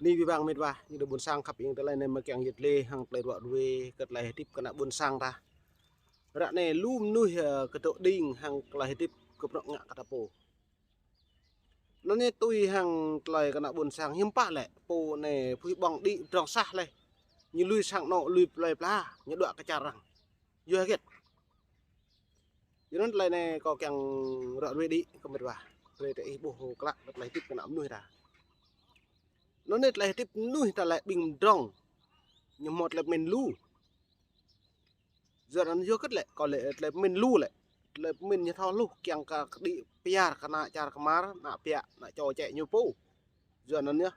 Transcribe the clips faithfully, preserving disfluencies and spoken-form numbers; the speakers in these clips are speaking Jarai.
Ƀing ƀing mĕt wa, ñu dŏ ƀôn sang khăp ing tơlơi anai mơ̆ kiăng yơh lĕ hăng tơlơi ruă ruê kơ tơlơi hơdip kơ ană ƀôn sang ta. Ră anai lu mơnuih, ơ, kơ dŏ đing hăng tơlơi hơdip kơ prŏng ngă kơ ta pô. Anŭn anai tui hăng tơlơi kơ ană ƀôn sang hiư̆m pă lĕ, pô anai phui ƀơ̆ng đĭ pơdrŏng sah lĕ. Ñu lui sang anŏ, lui plơi pla, ñu đuaĭ kơ čar arăng. Yua hơget? Yua anŭn tơlơi anai kâo kiăng ruă ruê đĭ kơ mĕt wa. Brơi tơ ih ƀuh klă tơlơi hơdip kơ ană mơnuih ta. Anŭn anai tơlơi hơdip mơnuih ta lĕ ƀing pơdrŏng. Ñu hmâo tơlơi pơmĭn lu. Yua anŭn yua hơget lĕ, kâo lĕ tơlơi pơmĭn lu lĕ. Tơlơi pơmĭn ñu thâo hluh kiăng kơ kơđi pơyar kơ ană čar kơmar, ană ƀiă, ană čô čĕ ñu pô. Yua anŭn yơh,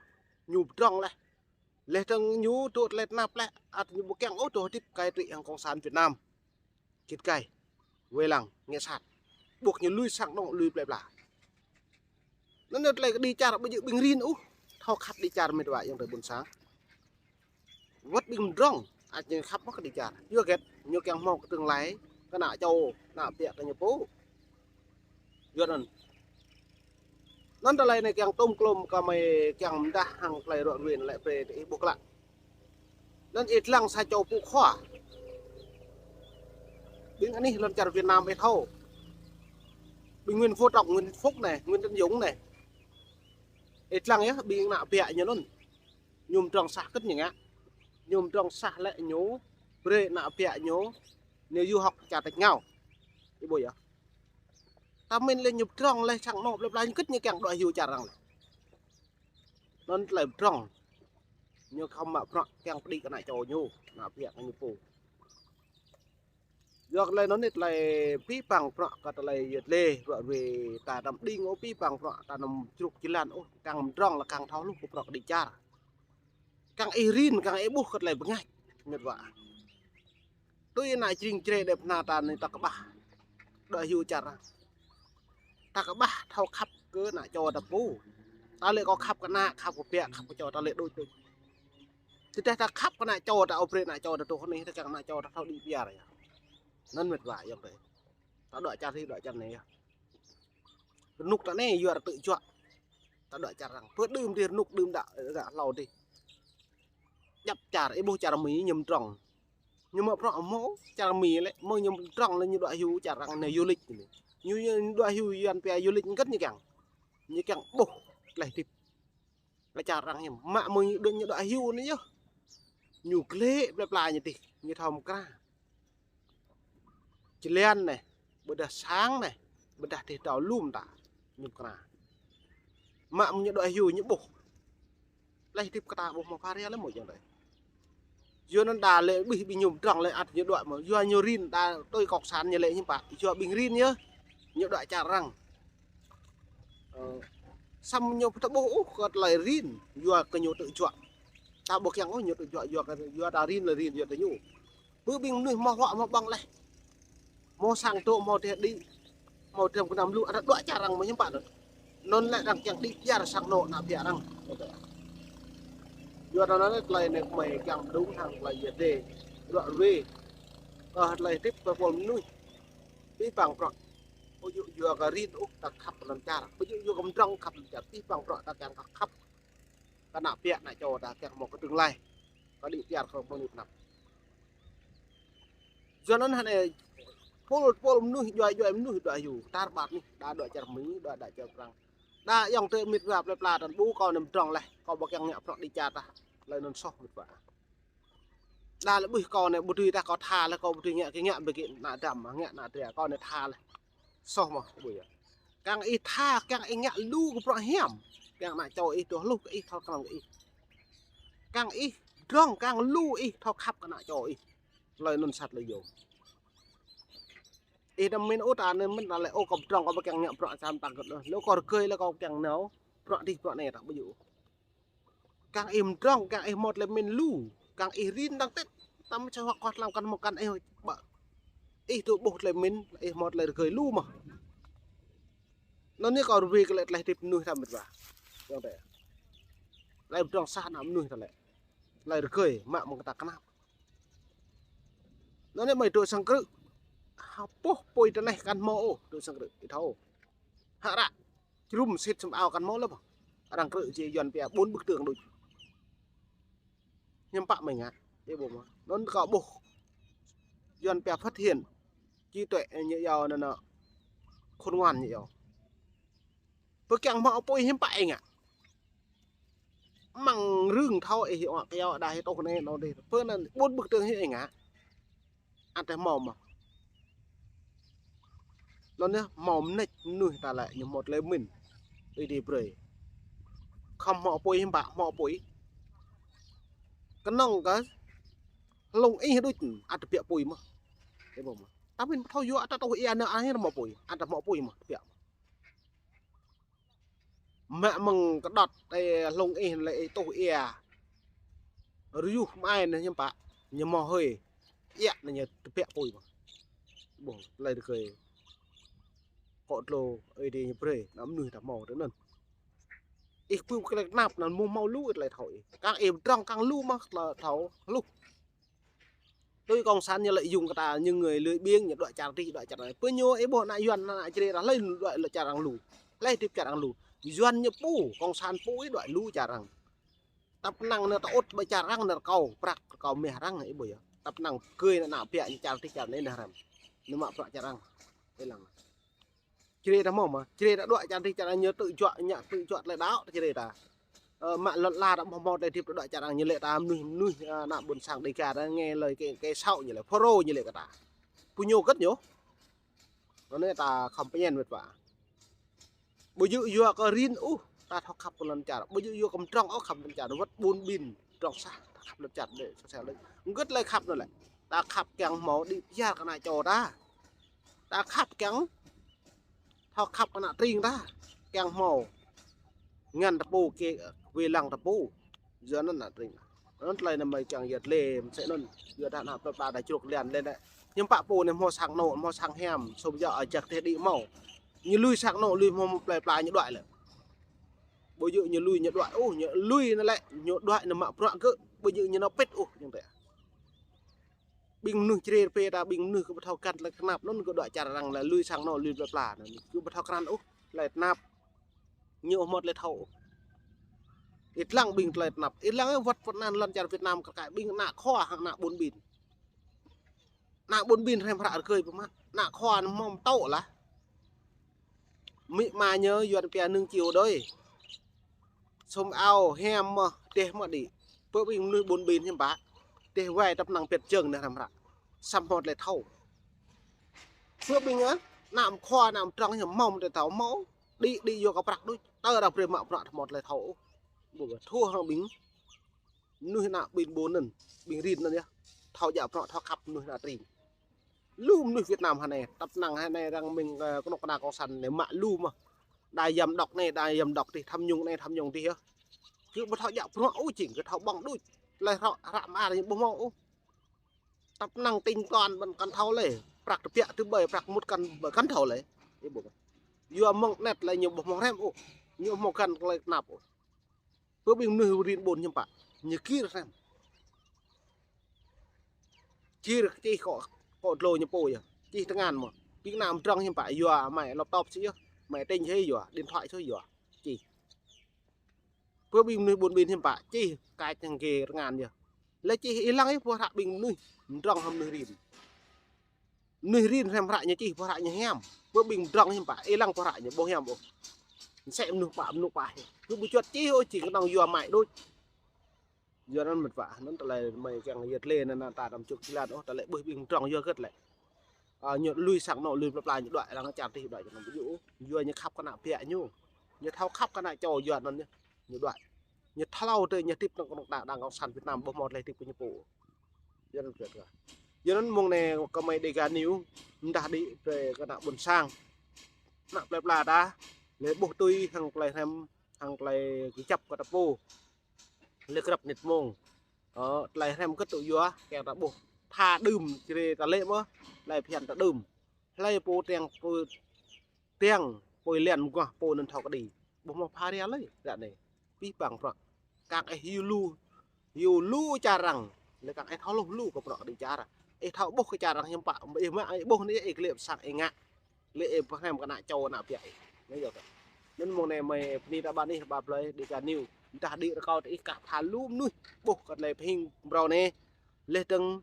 ñu pơdrŏng lĕ. Lĕ tơ̆ng ñu dŏ tơlơi tơnap lĕ, ăt ñu ƀu kiăng ôh dŏ hơdip cai trị hăng Cộng sản Việt Nam. Git gai, wai lăng, ngă sat. Ƀuh ñu lui sang anŏ, lui plơi pla. Anŭn anai tơlơi kơ đĭ čar ƀu djơ̆ ƀing rin ôh, thâo khăp đĭ čar mĕt wa ayŏng adơi ƀôn sang. Wơ̆t ƀing pơdrŏng, ăt ñu khăp mơ̆ kơ đĭ čar. Yua hơget, ñu kiăng hmâo kơ tương lai, kơ ană čô, ană ƀiă kơ ñu pô. Yua anŭn. Anŭn tơlơi anai kiăng tŏm klŏm kơ mơi kiăng mơdah hăng tơlơi ruă ruê anŭn lĕ brơi tơ ih ƀuh klă. Anŭn ih lăng sa čô pô khua. Ƀing anih lŏn čar Việt Nam ih thâo. Ƀing Nguyễn Phú Trọng, Nguyễn Phúc anai, Nguyễn Tấn Dũng anai. Ih lăng yơh, ƀing ană ƀiă ñu anŭn. Ñu pơdrŏng sah hơget ñu ngă. Ñu pơdrŏng sah lĕ ñu brơi ană ƀiă ñu, ñu du học čar tač rơngiao. Ih ƀuh yơh. Ta mĭn lĕ ñu pơdrŏng lĕ sang anŏ plơi pla ñu hơget ñu kiăng đuaĭ hyu čar arăng lĕ. Anŭn tơlơi pơdrŏng. Ñu khŏm mă bruă kiăng pơđĭ kơ ană čô ñu, ană ƀiă kơ ñu pô. Yua kơ tơlơi anŭn anai tơlơi pĭ păng bruă kơ tơlơi yơh lĕ ruă ruê ta anăm đing ôh pĭ păng bruă ta anăm čruk jơlan ôh, kiăng pơdrŏng lĕ kiăng thâo hluh kơ bruă kơ đĭ čar. Kiăng ih rin, kiăng ih ƀuh kơ tơlơi bơngač, mĕt wa. Tui ană jring jrê đĕp ană ta anai ta kơƀah. Đuaĭ hyu čar arăng. Ta kơƀah thâo khăp kơ ană čô ta pô. Ta lĕ kâo khăp kơ ană, khăp kơ ƀiă, khăp kơ čô ta lĕ đôč đôč. Tơdah ta khăp kơ ană čô ta ôh brơi ană čô ta tŏ anai, ta kiăng ană čô ta thâo đĭ pơyar yơh. Anŭn mĕt wa ayŏng adơi. Ta đuaĭ čar ih, đuaĭ čar anai yơh. Rơnŭk ta anai yua rơtơ̆ juă. Ta đuaĭ čar arăng. Pơ đưm dih rơnŭk đưm đă, đă hlâo dih. Djăp čar, ih ƀuh čar Mi ñu pơdrŏng. Ñu mă bruă hmâo, čar Mi lĕ, mơ̆ ñu pơdrŏng lĕ ñu đuaĭ hyu čar arăng anai du lịch anai. Ñu, ñu đuaĭ hyu Yuan pia du lịch hơget ñu kiăng. Ñu kiăng ƀuh tơlơi hơdip. Lĕ čar arăng hiam. Mă mơ̆ ñu đuaĭ, ñu đuaĭ hyu anai yơh. Ñu glĕ plơi pla ñu dih, ñu thâo mơkra. Jơlan anai, ƀôdah sang anai, ƀôdah dih dâo lŏm ta, ñu mơkra. Mă mơ̆ ñu đuaĭ hyu ñu ƀuh. Tơlơi hơdip kơ ta ƀuh mơ̆ phara lĕ mơ̆ ayŏng adơi. Yua anŭn đa lĕ ƀing, ƀing ñu pơdrŏng lĕ ăt ñu đuaĭ mơ̆. Yua ñu rin đa tui Cộng sản ñu lĕ hiư̆m pă. Yua ƀing rin yơh, ñu đuaĭ čar arăng. Ơ, samơ̆ ñu ƀu ta ƀuh ôh kơ tơlơi rin, yua kơ ñu tơjuă. Ta ƀu kiăng ôh ñu tơjuă, yua kơ, yua ta rin lĕ rin, yua tơ ñu. Ƀu ƀing mơnuih hmâo hloh hmâo ƀơ̆ng leh. Hmâo sang dŏ, hmâo tơlơi đĭ, hmâo tơlơi kơnăm lu, ăt đuaĭ čar arăng mơ̆ hiư̆m pă anŭn. Anŭn lĕ arăng kiăng đĭ pơyar sang anŏ ană ƀiă arăng. Yua anŭn tơlơi anai kơ mơi kiăng pơdŏng hăng tơlơi yơh dêh. Ruă ruê. Kơ tơlơi hơdip kơ pôl mơnuih. Pĭ păng bruă. Ƀu djơ̆ yua kơ rin ôh ta khăp lŏn čar. Ƀu djơ̆ yua kơ pơdrŏng khăp lŏn čar. Pĭ păng bruă ta kiăng khăp. Kơ ană ƀiă ană čô ta kiăng hmâo kơ tương lai. Kơ đĭ pơyar kơ mơnuih pơnăp. Yua anŭn hơnai pôl, pôl mơnuih, djuai, djuai mơnuih, djuai hyu. Tar ƀar anih, đa đuaĭ čar Mi, đa đuaĭ čar arăng. Đa ayŏng adơi mĕt wa plơi pla ta ƀuh kâo anai pơdrŏng leh. Kâo ƀu kiăng ngă bruă đĭ čar tah. Tơlơi anŭn soh mĕt wa. Đa lĕ ƀuh kâo anai ƀu dưi tah kâo tha leh, kâo ƀu dưi ngă kơ ngă ƀơi kơ ană dăm, ngă ană dra kâo anai tha leh. Soh mơ̆ ƀu yơh. Kiăng ih tha, kiăng ih ngă lu kơ bruă hiam. Kiăng ană čô ih dŏ hluh kơ ih, thâo krăn kơ ih. Kiăng ih pơdrŏng, kiăng lu ih thâo khăp kơ ană čô ih. Tơlơi anŭn sat lơi yơh. Ih anăm mĭn ôh ta anai mĭn ta lĕ ôh kâo pơdrŏng kâo ƀu kiăng ngă bruă sam tang kơ anŭn. Lĕ kâo rơgơi lĕ kâo kiăng nao. Bruă dih bruă anai ta ƀu djơ̆. Kiăng ih pơdrŏng, kiăng ih hmâo tơlơi pơmĭn lu, kiăng ih rin tăng tĕt, tăm sa hŏk kơh tlam kăn hmâo kăn ih ƀă. Ih dŏ ƀuh tơlơi pơmĭn, ih hmâo tơlơi rơgơi lu mơ̆. Anŭn anai kâo rơwĕ kơ lĕ tơlơi hơdip mơnuih ta mĕt wa. Yua anŭn tơlơi pơdrŏng sah ană mơnuih ta lĕ. Tơlơi rơgơi, mă mơ̆ng ta kơnăp. Anŭn anai mơi dŏ sang krư̆. Hơpŏh apui tơneh kăn hmâo ôh, dŏ sang krư̆, ih thâo. Hă ră. Jơnum sĭt sum ao kăn hmâo lĕ mơ̆. Arăng krư̆ či Yuan pia bốn bức tường đôč. Hiư̆m pă mơ̆ ngă, ih ƀuh mơ̆. Anŭn kâo ƀuh Yuan pia phát hiện trí tuệ ñu iâu anŭn, khôn ngoan ñu iâu. Pơkiăng hmâo apui hiư̆m pă ih ngă. Mơ̆ng rưng thâo ih iâu kơ iâu đa ih tuh anai anŭn dih. Pơ anŭn ƀuôn ƀơ̆k tơ̆ng ih ngă. Ăt tơhmâo mơ̆. Anŭn yơh hmâo mơneč mơnuih ta lĕ ñu hmâo tơlơi pơmĭn. Ih dih brơi. Khŏm hmâo apui hiư̆m pă, hmâo apui. Kơnơ̆ng kơ hlung ih đôč ăt tơbiă apui mơ̆. Ih ƀuh mơ̆. Tapi pơthâo yua ăt tuh ia anŭn ăt hmâo apui. Ăt hmâo apui mơ̆, tơbiă mơ̆. Mă mơ̆ng kơđŏt ih hlung ih lĕ ih tuh ia. Rơyuh mơai anŭn hiư̆m pă. Ñu hmâo hơi. Ia anŭn ñu tơbiă apui mơ̆. Ƀuh, tơlơi rơgơi. Kŏ tlô, ih dih ñu brơi, anăm mơnuih ta hmâo tơ anŭn. Ih pơm tơlơi tơnap anŭn mơ̆ hmâo lu ih tơlơi thâo ih. Kăng ih pơdrŏng kăng lu mơ̆ tơlơi thâo lu. Tui cộng sản ñu lợi dụng kơ ta, ñu người lười biếng, ñu đuaĭ čar adih, đuaĭ čar anai. Pơ ñu ih ƀuh ană Yuan, ană Jrai ta hlơi đuaĭ lŏ čar arăng lu. Hlơi hơdip čar arăng lu. Yuan ñu pô, cộng sản pô ih đuaĭ lu čar arăng. Tăp năng anai ta ŭt ƀơi čar arăng anai rơkâo, prăk rơkâo mah arăng ih ƀuh yơh. Tăp năng gơi ană biă ñu čar adih čar anai nao hrăm. Ñu mă prăk čar arăng. Ih lăng. Jrai ta hmâo mơ̆, Jrai ta đuaĭ čar adih čar arăng ñu tŭ juă, ñu tŭ juă tơlơi đaŏ ta Jrai ta. Ơ, mă lŏn ala ta ƀu hmâo tơlơi hơdip ta đuaĭ čar arăng ñu lĕ ta mơnuih, mơnuih, ơ, ană ƀôn sang Đêga ta nghe lời kẻ, kẻ xấu ñu lĕ, Pharaô ñu lĕ kơ ta. Pô ñu gĕt ñu. Anŭn anai ta khŏm pơñen wơ̆t wă. Ƀu djơ̆ yua kơ rin ôh, ta thâo khăp kơ lŏn čar. Ƀu djơ̆ yua kơ pơdrŏng ôh khăp lŏn čar. Wơ̆t ƀun ƀin, pơdrŏng sah, ta khăp lŏn čar đĕ, sah sah lĕ. Gĕt tơlơi khăp anŭn lĕ. Ta khăp kiăng hmâo đĭ pơyar kơ ană čô ta. Ta khăp kiăng thâo khăp kơ ană tring ta. Kiăng hmâo ngăn ta pô kơ wai lăng ta pô. Yua anŭn ană tring. Anŭn tơlơi anai mơi kiăng yơh tơlơi mơsĕ anŭn. Yua dah ană plơi pla ta čruk lian lĕ anai. Hiư̆m pă pô anai hmâo sang anô̆, hmâo sang hiam, sum yơh ajăk teh đĭ hmâo. Ñu lui sang anô̆, lui hmâo plơi pla ñu đuaĭ lĕ. Ƀu djơ̆ ñu lui ñu đuaĭ ôh, ñu lui anŭn lĕ, ñu đuaĭ anŭn mă bruă gơ̆, ƀu djơ̆ ñu nao pĭt ôh, jing tĕ. Ƀing mơnuih Jrai rơpê ta, ƀing mơnuih kơ ƀu thâo găn tơlơi tơnap anŭn kơ đuaĭ čar arăng lĕ lui sang anô̆, lui plơi pla anŭn. Kơ ƀu thâo krăn ôh, tơlơi tơnap. Ñu ƀu hmâo tơlơi thâo. Ih lăng ƀing tơlơi tơnap. Ih lăng wơ̆t pơ anăn lŏn čar Việt Nam kơ kăi ƀing ană khua hăng ană ƀun ƀin. Ană ƀun ƀin hrăm hră rơgơi pơmă. Ană khua anŭn hmâo mơtô lah. Amĭ ama ñu Yuan pia nưng čiu đơi. Sum ao hiam mơ̆, teh mơ̆ đĭ. Pơ ƀing mơnuih ƀun ƀin hiư̆m pă. Teh wai tăp năng pĕt jơ̆ng anai hrăm hră. Samơ̆ hmâo tơlơi thâo. Pơ ƀing ană khua ană pơdrŏng hiư̆m hmâo tơlơi thâo hmâo. Đĭ, đĭ yua kơ prăk đôč. Tơ ră brơi mă prăk hmâo tơlơi thâo ôh. Ƀu kơ thua hăng ƀing mơnuih ană ƀing ƀun anŭn, ƀing rin anŭn yơh. Thâo djă prăk, thâo khăp mơnuih ană tring. Lu mơnuih Việt Nam hơnai, tăp năng hơnai arăng mĭn, ơ, kơnuk kơna cộng sản anai mă lu mơ̆. Đa yăm đŏk anai, đa yăm đŏk adih, tham nhũng anai, tham nhũng adih yơh. Kơ ƀu thâo djă prăk ôh jing, kơ thâo ƀơ̆ng đôč. Tơlơi hră, hră mơar ñu ƀu hmâo ôh. Tăp năng tinh toán ƀing kăn thâo lĕ. Prăk tơbiă tơƀơi, prăk mŭt kăn, kăn thâo lĕ. Ih ƀuh. Yua mơ̆ng anet lĕ ñu ƀu hmâo hrăm ôh. Ñu ƀu hmâo găn tơlơi tơnap ôh. Pơ ƀing mơnuih rin ƀun hiư̆m pă. Ñu gir hrăm. Gir čih kŏ, kŏ dlô ñu pô yơh. Čih tơngan mơ̆. Ƀing ană pơdrŏng hiư̆m pă yua mă laptop sĭ yơh. Mă tĭng sĭ yua. Điện thoại sĭ yua. Čih. Pơ ƀing mơnuih ƀun ƀin hiư̆m pă. Čih kač hăng gir tơngan yơh. Lĕ čih ih lăng ih pơhră ƀing mơnuih pơdrŏng hăng mơnuih rin. Mơnuih rin hrăm hră ñu čih, pơhră ñu hiam. Pơ ƀing pơdrŏng hiư̆m pă, ih lăng pơhră ñu ƀu hiam ôh. Mơsĕ mơnuih pă, mơnuih pă. Kơ ƀu juăt čih ôh, čih kơnơ̆ng yua mă đôč. Yua anŭn mĕt wa, anŭn tơlơi mơi kiăng yơh tơlơi anŭn ta đăm čuk jơlan ôh, tơlơi ƀuh ƀing pơdrŏng yua gĕt lĕ. Ơ, ñu lui sang anô̆, lui plơi pla ñu đuaĭ, arăng čar adih đuaĭ, ñu ƀu djơ̆ ôh. Yua ñu khăp kơ ană biă ñu. Ñu thâo khăp kơ ană čô yua anŭn ñu, ñu đuaĭ. Ñu thâo tơ ñu hơdip nŏng kơnuk kơna đang cộng sản Việt Nam ƀu hmâo tơlơi hơdip kơ ñu pô. Yua anŭn kơt kơ. Yua anŭn mơ̆ng anai kơ mơi Dega News, mơdah đĭ brơi kơ ană ƀôn sang. Ană plơi pla ta, lĕ ƀuh tui hăng tơlơi hrăm, hăng tơlơi kơjăp kơ ta pô. Lĕ krăp nit mông. Ơ, tơlơi hrăm kơt tŭ yua, kiăng ta ƀuh. Tha đưm, Jrai ta lĕ mơ̆, tơlơi phiăn ta đưm. Hlơi pô tiăng, pô tiăng, pô lian mơguah, pô anŭn thâo kơđi. Ƀu hmâo pha ria lơi, ră anai. Pih pang prăk. Kăng ih hyu lu, hyu lu čar arăng. Lĕ kăng ih thâo hluh lu kơ prăk đĭ čar. Ih thâo ƀuh kơ čar arăng hiư̆m pă, ih mă, ih ƀuh anai, ih klĕp sang ih ngă. Lĕ ih pơhrăm kơ ană čô ană biă ih. Anai yơh kơ. Anŭn mơ̆ng anai mơi bơni ta ƀan ih ba plơi Dega News. Dah đĭ rơkâo tơ ih kah pha lu mnuih ƀuh kơ tơlơi pơhing mrâo anai. Leh dơ̆ng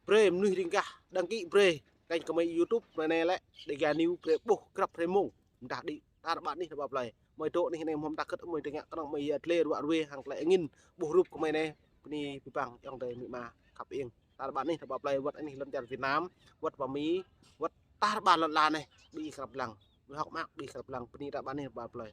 brơi mnuih ring gah đăng ký brơi kênh kơ mơi YouTube mơi anai lĕ Dega News brơi ƀuh grăp hrơi mông. Dah đĭ tar ƀar anih dah ƀă plơi. Mơi dŏ anih anai mơ̆ ta kơt mơi tơngă kơnơ̆ng mơi yă tlê ruă ruê hăng tơlơi angĭn ƀuh rup kơ mơi anai. Bơni abih bang ayŏng adơi amĭ ama khăp ing. Tar ƀar anih dah ƀă plơi wơ̆t anih lŏn čar Việt Nam, wơ̆t pơ Mi, wơ̆t tar ƀar lŏn ala anai. Ƀing ih krăp lăng. Ƀing hŏk mơak ƀing ih krăp lăng. Bơni tar ƀar anih dah ƀă plơi.